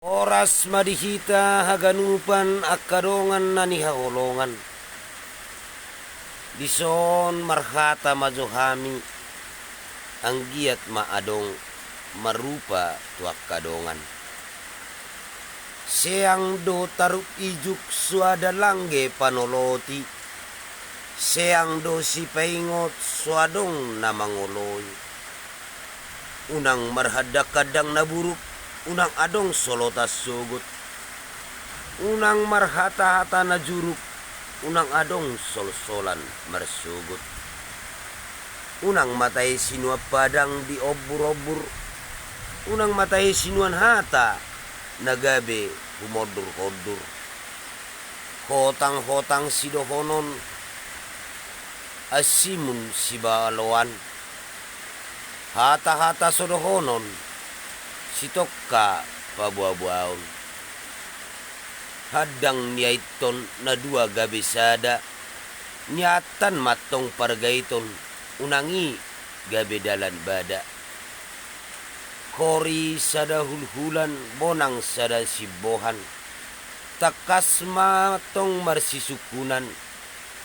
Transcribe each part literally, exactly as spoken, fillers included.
Horas ma di hita haganupan angka dongan na nihaholongan. Dison marhata ma jo hami, anggiat ma adong marupa tu angka dongan. Seang do tarup ijuk, soada langge panoloti. Seang do sipaingot, so adong na mangoloi. Unang marhandanghandang na buruk, unang adong solotan sogot. Unang marhatahata na juruk, unang adong solsolan marsogot. Unang matae sinuan padang di omburombur, unang matae sinuan hata na gabe humondurhondur. Hotanghotang sidohonon, ansimun sibaloan. Hatahata so dohonon, sitongka paboaboaon. Handang niaithon na dua gabe sada, niatan ma antong pargaiton, unang i gabe dalan bada. Kori sada hulhulan, bonang sada simbohan. Tangkas ma antong marsisungkunan,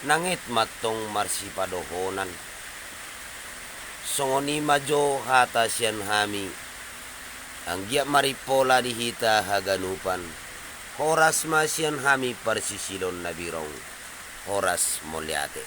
nanget ma antong marsipadohonan. Songon i ma jo hata sian hami, anggiat marimpola di hita haganupan. Horas ma sian hami parsisilon na birong. Horas, mauliate.